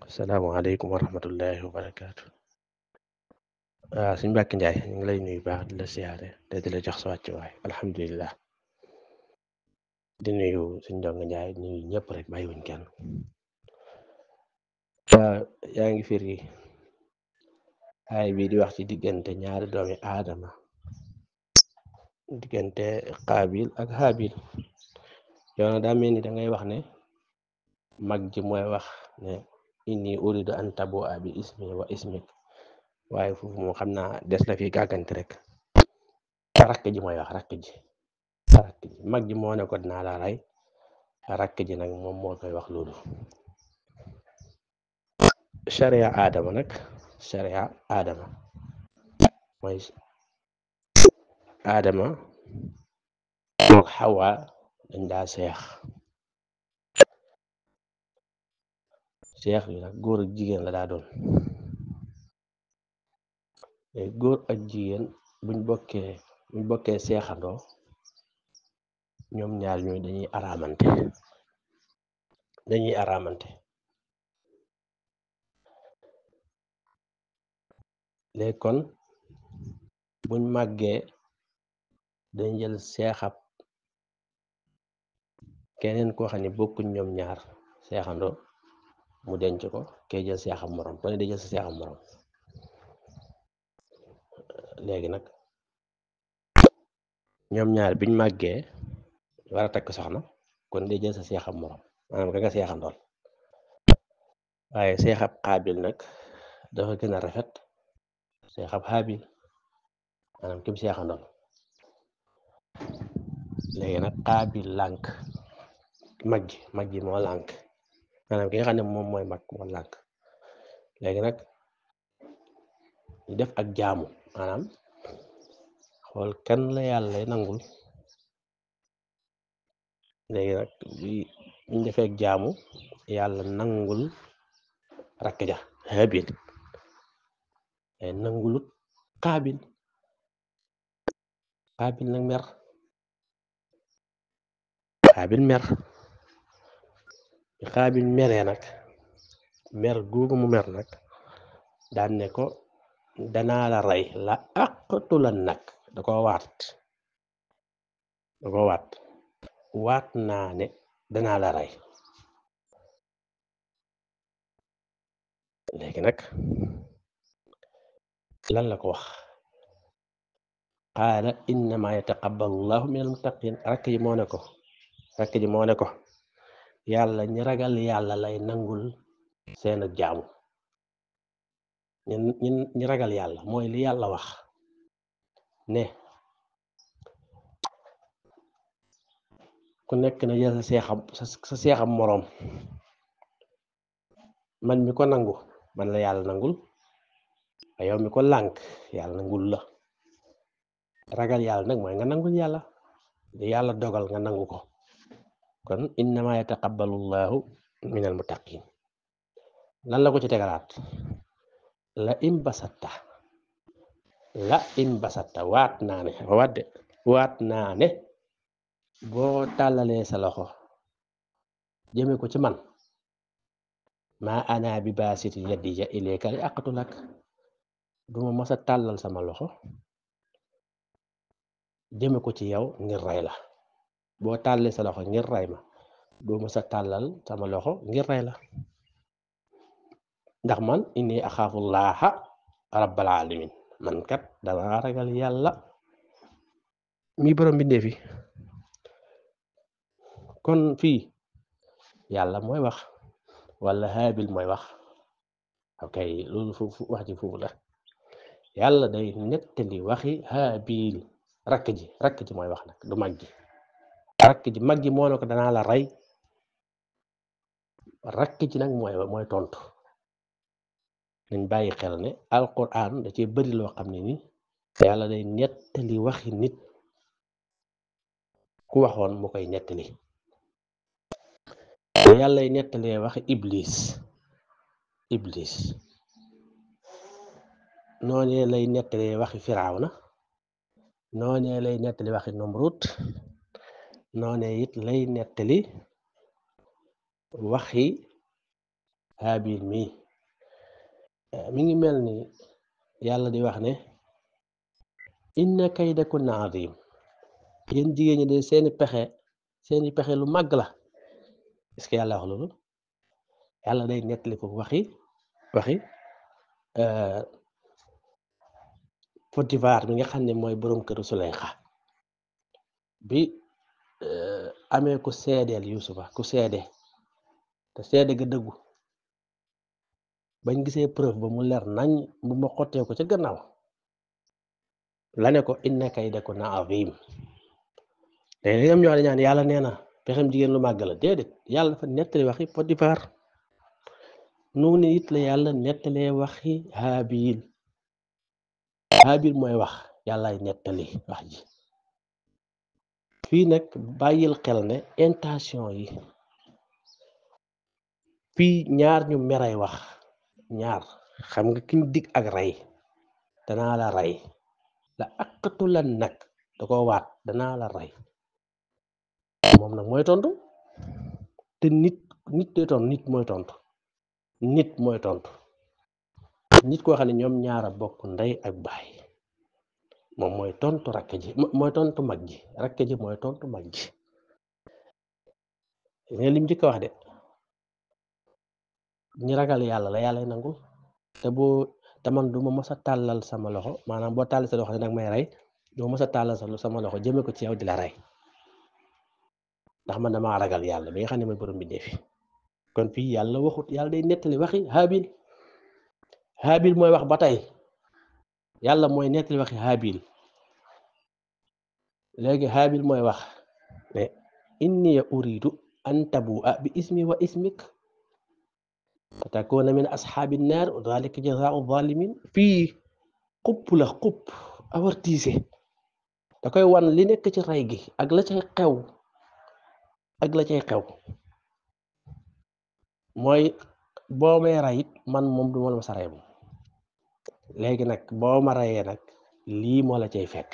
Asalaamaaleykum wa rahmatullahi wa barakaatu. Sëñ Mbàkke Njaay ñu ngi lay nuyu baax di la siyaare te di la jox sa wàccuwaay alhamdulilah. di nuyu suñ Ndonga Njaay di nuyu ñëpp rek bàyyiwuñ kenn. yaa ngi firi aay bii di wax ci diggante ñaari doomi aadama, diggante Qaabil ak Haabil. yow na daa mel ni da ngay wax ne mag ji mooy wax ne inni uridu an tabua bi ismi wa ismik, waaye foofu moom xam naa des na fi gàggante rek. rakk ji mooy wax rakk ji mag ji moo ne ko dinaa la rey, rakk ji nag moom moo koy wax loolu. sharia aadama mooy aadama mook xawa dañ daa seex bi nag góor ak jigéen la daa doon. góor ak jigéen buñ bokkee seexandoo, ñoom ñaar ñooy dañuy araamante. léegi kon buñ màggee dañ jël seexab keneen koo xam ne bokkuñ ñoom ñaar seexandoo mu denc ko, kee jël seexab morom, ko ne day jël sa seexab morom. léegi nag ñoom ñaar biñ màggee war a takk soxna, kon day jël sa seexab morom, maanaam ka nga seexandool. waaye seexab Qaabil nag dafa gën a rafet seexab Haabil, maanaam kim seexandool. léegi nag Qaabil lànk, mag ji moo lànk, maanaam ki nga xam ne moom mooy mag moo lànk. léegi nag ñu def ak jaamu, maanaam xool kan la yàlla nangul. léegi nag ñu defee ak jaamu, yàlla nangul rakk ja Haabil, nangulut Qaabil nag mer. Qaabil meree nag, mer googu mu mer nag daan ne ko danaa la rey, la aqtulan nag da ko waat naa ne danaa la rey. léegi nag lan la ko wax? qaala innama yataqabbalu llahu min almuttaqin. rakk ji moo ne ko yàlla ñi ragal yàlla lay nangul seen ak jaamu. ñi ragal yàlla mooy li yàlla wax ne ku nekk na jël sa seexam moroom, man mi ko nangu man la yàlla nangul, yow mi ko lànk yàlla nangul la. ragal yàlla nag mooy nga nangul yàlla li yàlla dogal nga nangu ko. kon innama yataqabbalu llahu min almuttaqin. lan la ko ci tegalaat? la in basatta waat naa ne boo tàllalee sa loxo jëme ko ci man, maa ana bi baasiti yadiya ilayka li aqtulak, duma masa tàllal sama loxo jëme ko ci yow ngir rey la. boo tàllee sa loxo ngir rey ma, doo masa tàllal sama loxo ngir rey la, ndax man inni axaafullaha rabbal alamin, man kat dama ragal yàlla mi borom bindee fi. kon fii yàlla mooy wax wala Haabil mooy wax. ok, loolu foofu wax ji foofu la. yàlla day nettali waxi Haabil, rakk ji mooy wax nag, du mag ji. mag ji moo ne ko danaa la rey, rakk ji nag mooy tontu. nañ bàyyi xel ne alquran da cee bëri loo xam ne ni yàlla day nettali waxi nit ku waxoon mu koy nettali. yàlla lay nettalee waxi iblis noonee lay nettalee waxi firawna, noonee lay nettali waxi Namrud, noonee it lay nettali waxi Haabil mii mi ngi mel ni yàlla di wax ne inna kaydakunna azim yéen jigéen ñi de seeni pexe lu màgg la. est-ce que yàlla wax loolu? yàlla day nettali ko waxi Potifar mi nga xam ne mooy borom këru Suleyxa bi amee ku seedeel Yuusufa ku seede te seede ga dëggu bañ gisee preuve ba mu leer nañ bu ma xottee ko ca gannaaw la ne ko inna kaydakunna azim te li am ñoo xam ne ñaan yàlla nee na pexem jigéen lu màgg la déedéet yàlla dafa nettali waxi Potifar noonu it la yàlla nettalee waxi Haabil mooy wax yàllaay nettali wax ji fii nag bàyyil xel ne intention yi fii ñaar ñu meray wax ñaar xam nga kiñ dig ak rey danaa la rey la aqatu lan nag da ko waat danaa la rey moom nag mooy tontu te nit day tontu nit mooy tontu nit koo xam ne ñoom ñaara bokk ndey ak baay moom mooy tontu rakk ji mooy tontu mag ji rakk ji mooy tontu mag ji nga lim njëkk a wax de ñi ragal yàlla la yàlla nangul te man du ma mës a tàllal sama loxo maanaam boo tàll sa loxo ne nag may rey du ma mës a tàllal sama loxo jëme ko ci yow di la rey ndax man damaa ragal yàlla bi nga xam ne mooy borom bi dee fi kon fii yàlla waxut yàlla day nettali waxi Haabil mooy wax ba tey yàlla mooy nettali waxi Haabil léegi Haabil mooy wax ne inni uridu an tabua bi ismi wa ismik fa takuna min ashaabi naar dalika jazaau zalimin fii xupp la avertise da koy wan li nekk ci rey gi ak la cay xew mooy boo may rey it man moom du ma la ma sa rey moom léegi nag boo ma reyee nag lii moo la cay fekk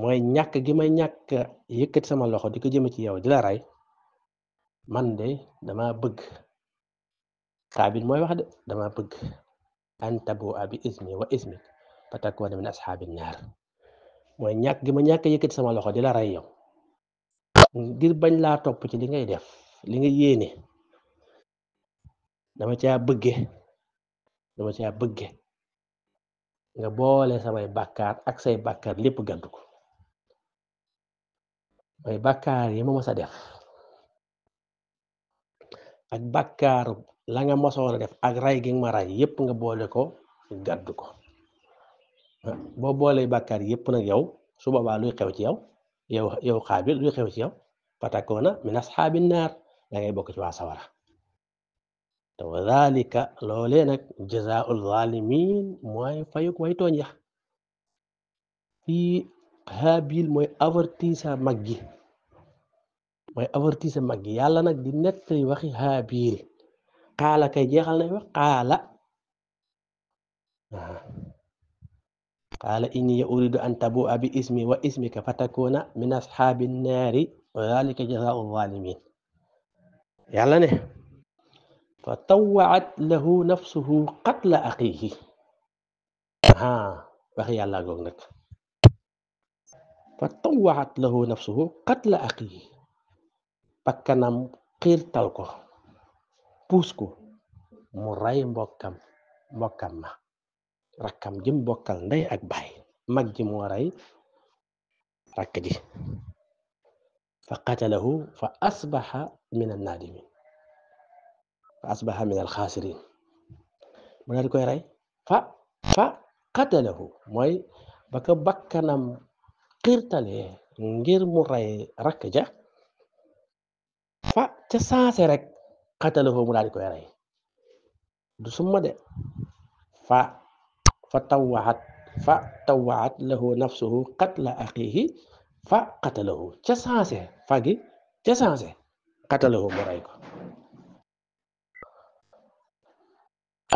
mooy ñàkk gi may ñàkk yëkkati sama loxo di ko jëme ci yow di la rey man de dama bëgg Haabil mooy wax de dama bëgg an tabua bi ismi wa ismik fa takuna min ashaabi naar mooy ñàkk gi ma ñàkk yëkkati sama loxo di la rey yow ngir bañ laa topp ci li ngay def li nga yéene dama caa bëgge nga boole samay bàkkaar ak say bàkkaar lépp gàddu ko mooy bàkkaar yi ma mës a def ak bàkkaaru la nga mosoon a def ak rey gi nga ma rey yépp nga boole ko gàddu ko boo boolee bàkkaar yépp nag yow su boobaa luy xew ci yow Haabil luy xew ci yow fatakoona min ashaabi naar da ngay bokk ci waa sawara te wa dalika loolee nag jazaa'ul zalimin mooy fayuk way tooñ ya fii Haabil mooy avertise mag gi yàlla nag di nettali waxi Haabil xaala kay jeexal nay wax qaala inni uridu an tabua bi ismi wa ismika fatakuna min ashaabi naari wa dalika jazaau zalimin yàlla ne fa tawaat lahu nafsuhu qatla axiihi waxi yàlla goog nag fa tawaat lahu nafsuhu qatla axiihi bakkanam xiirtal ko puus ko mu rey mbokkam ma rakkam jëm bokkal ndey ak baay mag ji moo rey rakk ji fa qatalahu fa asbaxa min annaadimin fa asbaxa min alxaasirin mu daal di koy rey fa qatalahu mooy ba ko bakkanam xiirtalee ngir mu rey rakk ja fa ca saase rek qatalahu mu daal di koy rey du summa de fa tawaat lahu nafsuhu qatla axiihi fa qatalahu ca saase fagi ca saase qatalahu mu rey ko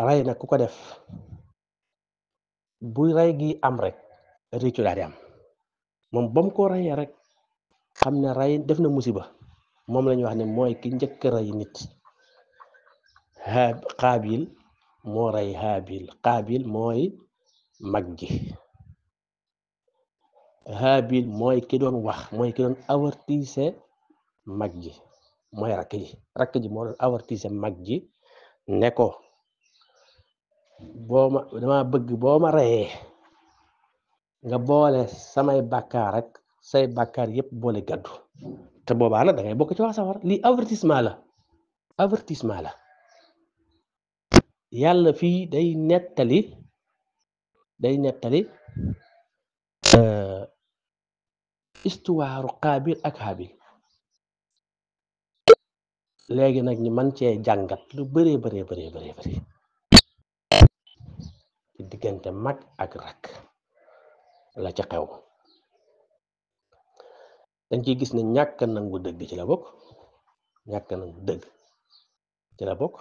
rey nag ku ko def bu rey gi am rek réccu daal di am moom ba mu ko reyee rek xam ne rey def na musiba moom la ñuy wax ne mooy ki njëkk rey nit Qaabil moo rey Haabil. Qaabil mooy mag ji, Haabil mooy ki doon wax, mooy ki doon avertise mag ji, mooy rakk ji moo doon avertise mag ji ne ko dama bëgg boo ma reyee nga boole samay bàkkaar ak say bàkkaar yépp boole gàddu, te boobaa nag da ngay bokk ci waa sawar. lii avertissement la yàlla fii day nettali histoire Qaabil ak Haabil. léegi nag ñu mën cee jàngat lu bëree bëri ci diggante mag ak rakk la ca xew. dañ ciy gis ne ñàkk nangu dëgg ci la bokk,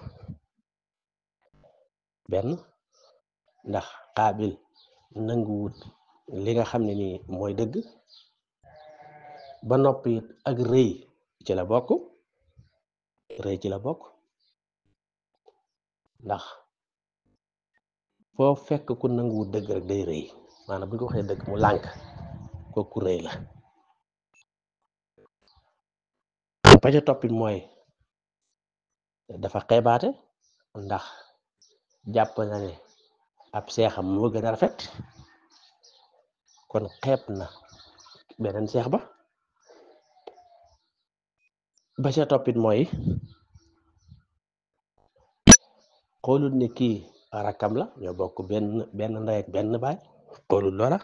benn ndax Qaabil nanguwut li nga xam ne nii mooy dëgg, ba noppi ak rëy ci la bokk, ndax foo fekk ku nanguwut dëgg rek day rëy, maanaam bu ñu ko waxee dëgg mu lànk, kooku rëy la. ba ca toppit mooy dafa xeebaate, ndax jàpp na ne ab seexam moo gën a rafet, kon xeeb na beneen seex ba. ba ca toppit mooy xoolul ne kii rakkam la, ñoo bokk benn ndey ak benn baay, xoolul loola.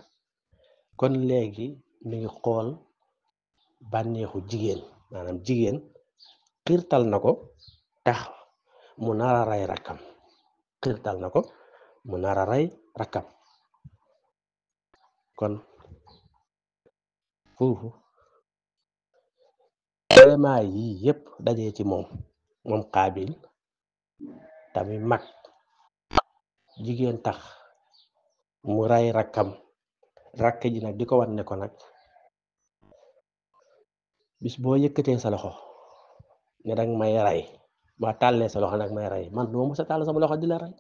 kon léegi mi ngi xool bànneexu jigéen, maanaam jigéen xiirtal na ko tax mu nar a rey rakkam, kon foofu vraiment yii yépp dajee ci moom Qaabil tamit mag, jigéen tax mu rey rakkam, rakk ji nag di ko wan ne ko nag bis boo yëkkatee sa loxo ne danga may rey, ba tàllee sa loxo nag may rey, man duma mës a tàll sama loxo di la rey,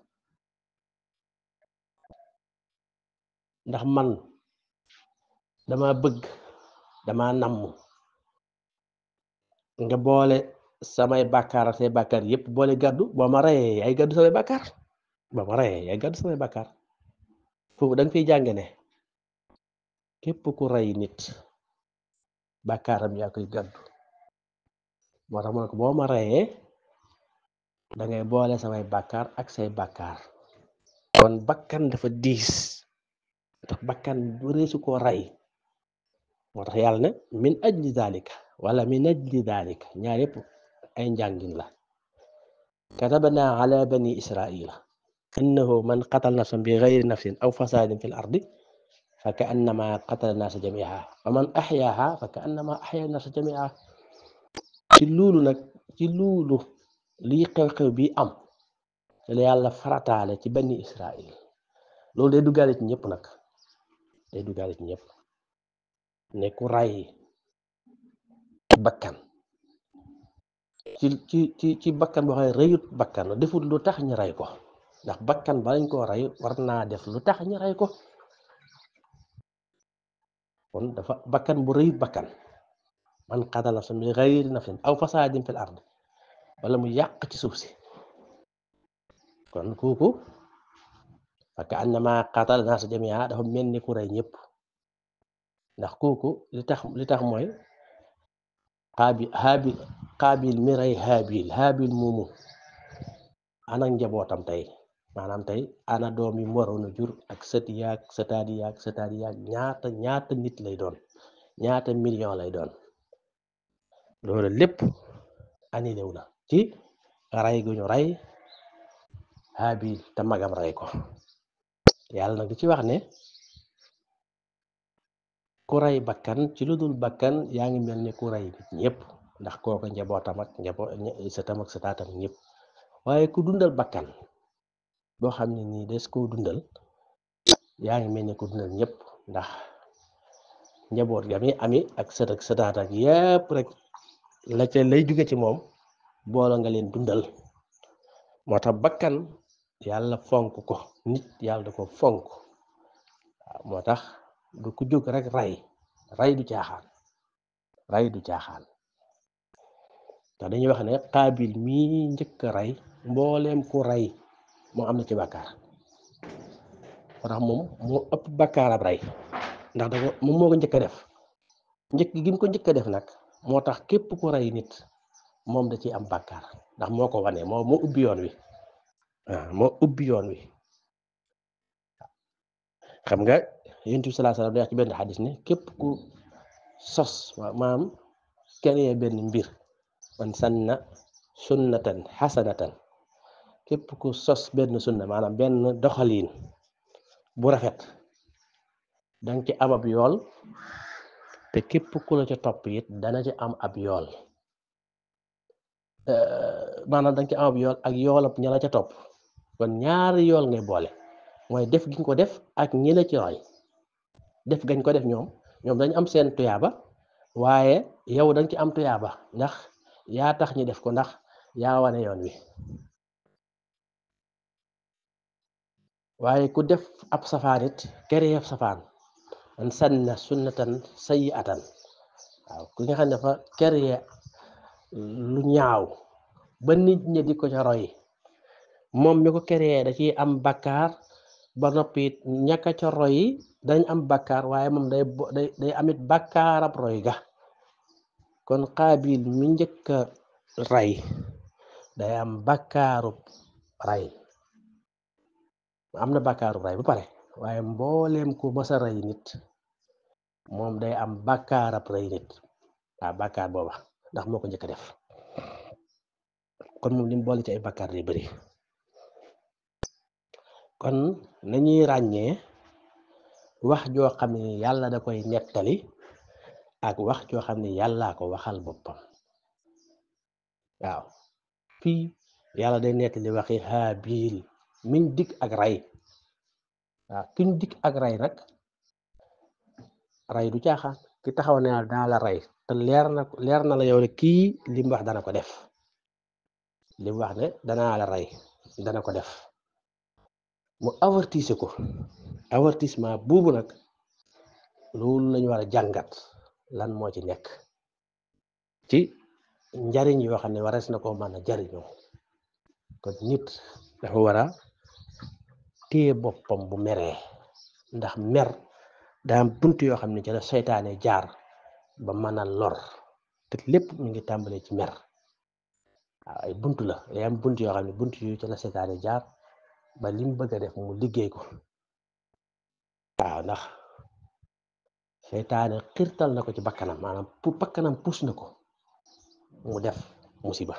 ndax man dama namm nga boole samay bàkkaar ak say bàkkaar yépp boole gàddu, boo ma reyee yaay gàddu samay bàkkaar. foofu da nga fiy jànge ne képp ku rey nit bàkkaaram yaa koy gàddu, moo tax mu ne ko boo ma reyee da ngay boole samay bàkkaar ak say bàkkaar. kon bakkan dafa diis, tax bakkan bu reesu koo rey, moo tax yàlla ne min ajli dalika wala min ajli dalika, ñaar yépp ay njàngin la. katabna ala bani israila annahu man qatala nafsan bi gayri nafsin aw fasadin fi l ardi fa ka annama qatala naasa jamia wa man axyaaha fa ka annama axya naasa jamia. ci loolu lii xew-xew bi am te la yàlla farataale ci bani israil, loolu day duggaale ci ñëpp nag, ne ku ray bakkan ci bakkan boo xam ne rëyut bakkan defut lu tax ñu rey ko, ndax bakkan ba lañ koo rey war naa def lu tax ñu rey ko. kon dafa bakkan bu rëyut bakkan, man qatala nafsan bi gayri nafsin aw fasaadin fil ard, wala mu yàq ci suuf si, kon kooku fa ka annama qatala naasa jamia dafa mel ni ku rey ñëpp, ndax kooku li tax mooy Qaabil mi rey Haabil moomu ana njabootam tey, maanaam tey ana doom yi mu waroon a jur ak sët yaag sëtaadi yaag ñaata nit lay doon, ñaata million lay doon. loolu lépp annulé wu na ci rey gu ñu rey Haabil te magam rey ko. yàlla nag di ci wax ne ku rey bakkan ci lu dul bakkan yaa ngi mel ni ku rey nit ñëpp, ndax kooku njabootam ak sëtam ak sëtaatam ñëpp. waaye ku dundal bakkan boo xam ne nii des koo dundal, yaa ngi mel ni ku dundal ñëpp, ndax njaboot ga mi ami ak sët ak sëtaat ak yépp rek la ca lay jóge ci moom boole nga leen dundal. moo tax bakkan yàlla fonk ko nit yàlla da ko fonk waaw moo tax du ku jóg rek ray du caaxaan ndax dañuy wax ne Qaabil mii njëkk a rey mbooleem ku rey moo am na ci bàkkaar moo tax moom moo ëpp bàkkaar ab rey ndax da ko moom moo ko njëkk a def gi mu ko njëkk a def nag moo tax képp ku rey nit moom da ciy am bàkkaar ndax moo ko wane moo ubbi yoon wi waaw moo ubbi yoon wi xam nga Yonent bi sallallahu alayhi wasallam day wax ci benn xadis ne képp ku sos maanaam créé benn mbir man sanna sunnatan xasanatan képp ku sos benn sunna maanaam benn doxaliin bu rafet danga ci am ab yool te képp ku la ca topp it dana ci am ab yool maanaam danga ci am ab yool ak yoolab ña la ca topp kon ñaari yool ngay boole mooy def gi nga ko def ak ñi la ci roy def gañ ko def ñoom dañu am seen tuyaaba waaye yow danga ci am tuyaaba ndax yaa tax ñi def ko ndax yaa wane yoon wi waaye ku def ab safaan it kere ab safaan man sanna sunnatan sayyi'atan waaw ku nga xam ne dafa kere lu ñaaw ba nit ñi di ko ca roy moom mi ko kere da ciy am bakkaar ba noppi ñàkk ca roy dañ am bakkaar waaye moom day amit bakkaarab roy ga kon Qaabil mi njëkk a rey day am bakkaarub rey am na bakkaarub rey ba pare waaye mbooleem ku mës a rey nit moom day am bakkaarab rey nit waaw bakkaar booba ndax moo ko njëkk a def kon moom li mu boole ci ay bakkaar day bëri kon nañuy ràññee wax joo xam ne yàlla da koy nettali ak wax joo xam ne yàllaa ko waxal boppam waaw fii yàlla day nettali waxi Haabil miñ dikk ak rey waaw kiñ dikk ak rey nag rey du caaxaan ki taxaw ne daa la rey te leer na la yow ne kii li mu wax dana ko def li mu wax ne danaa la rey dana ko def mu avertise ko avertissement buubu nag loolu lañu war a jàngat lan moo ci nekk ci njariñ yoo xam ne warees na ko mën a jariñoo kon nit dafa war a téye boppam bu meree ndax mer daa am bunt yoo xam ne ci la seytaane jaar ba mën a lor te lépp mu ngi tàmbalee ci mer waaw ay bunt la day am bunt yoo xam ne bunt yu ci la seytaane jaar ba lim bëgg a def mu liggéey ko waaw ndax seytaane xirtal na ko ci bakkanam maanaam pour bakkanam puus na ko mu def musiba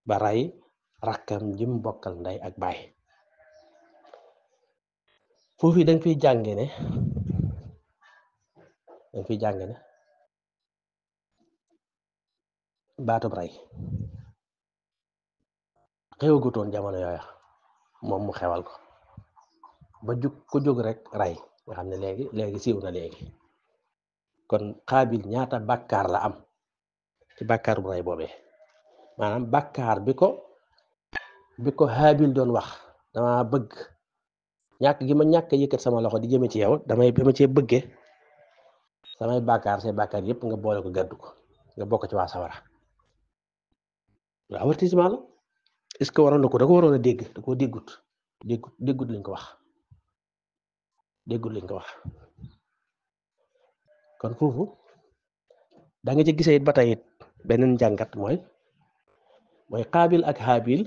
ba rey rakkam jim bokkal ndey ak baay foofu dañ fiy jànge ne baatub rey xewagutoon jamono yooya moom mu xewal ko ba ku jóg rek rey nga xam ne léegi siiw na léegi kon Qaabil ñaata bàkkaar la am ci bàkkaar bu rey boobee maanaam bàkkaar bi ko Haabil doon wax dama bëgg ñàkk gi ma ñàkk yëkkat sama loxo di jëme ci yow dama cee bëgge samay bàkkaar say bàkkaar yëpp nga boole ko gàddu ko nga bokk ci waa sawara lu avertissement la est-ce que waroon na ko da ko waroon a dégg da koo déggut lañ ko wax kon foofu da nga ci gisee it ba tey it beneen jàngat mooy Qaabil ak Haabil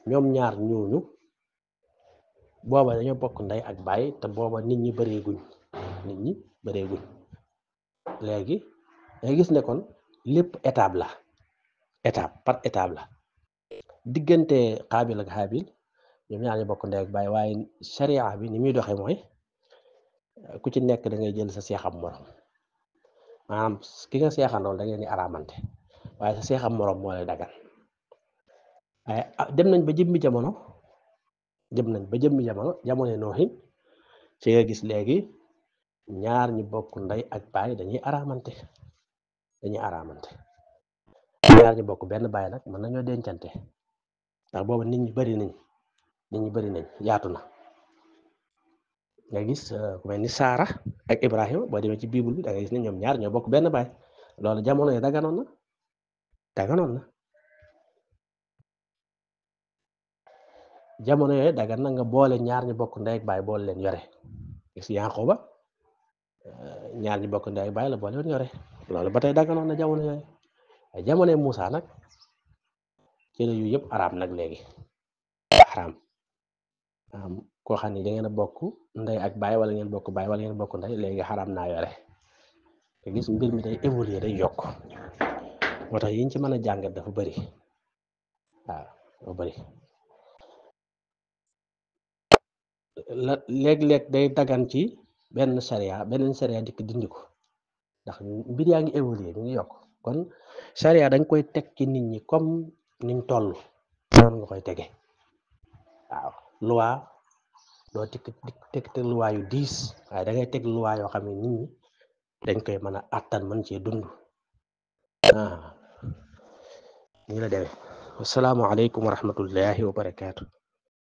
ñoom ñaar ñooñu booba dañoo bokk ndey ak baay te booba nit ñi bëreeguñ léegi danga gis ne kon lépp étape par étape la diggante Qaabil ak Haabil ñoom ñaar ñu bokk ndey ak baay waaye sharia bi ni muy doxee mooy ku ci nekk da ngay jël sa seexam morom maanaam ki nga seexandoon da ngeen di araamante waaye sa seexam morom moo lay dagan waaye dem nañ ba jëmmi jamono nooxi ci nga gis léegi ñaar ñi bokk ndey ak baay dañuy araamante ñaar ñi bokk benn baay nag mën nañoo dencante ndax booba nit ñi bari nañ yaatu na nga gis ku mel ni Saara ak Ibrahima boo demee ci bible bi da nga gis ne ñoom ñaar ñoo bokk benn baay loolu jamono yi daganoon na jamono yooyu dagan na nga boole ñaar ñu bokk ndey ak baay boole leen yore gis Yanqooba ñaar ñu bokk ndey ak baay la boole leen yore loolu ba tey daganoon na jamono yooyu waaye jamonoy Muusaa nag ci la yu yëpp araam nag léegi araam koo xam ne da ngeen a bokk ndey ak baay wala ngeen bokk baay wala ngeen bokk ndey léegi xaraam naa yore te gis mbir mi day évoluer day yokk moo tax yiñ ci mën a jàngat dafa bëri waaw dafa bëri la léeg-léeg day dagan ci benn sariya dikk dindi ko ndax mbir yaa ngi évoluer mi ngi yokk kon sariya dañ koy teg ci nit ñi comme niñ toll noonu nga koy tege waaw loi doo teg loi yu diis waaye da ngay teg loi yoo xam ne nit ñi dañ koy mën a àttan mën cee dund nii la demee assalaamu aleykum wa rahmatullahi wa barakaatu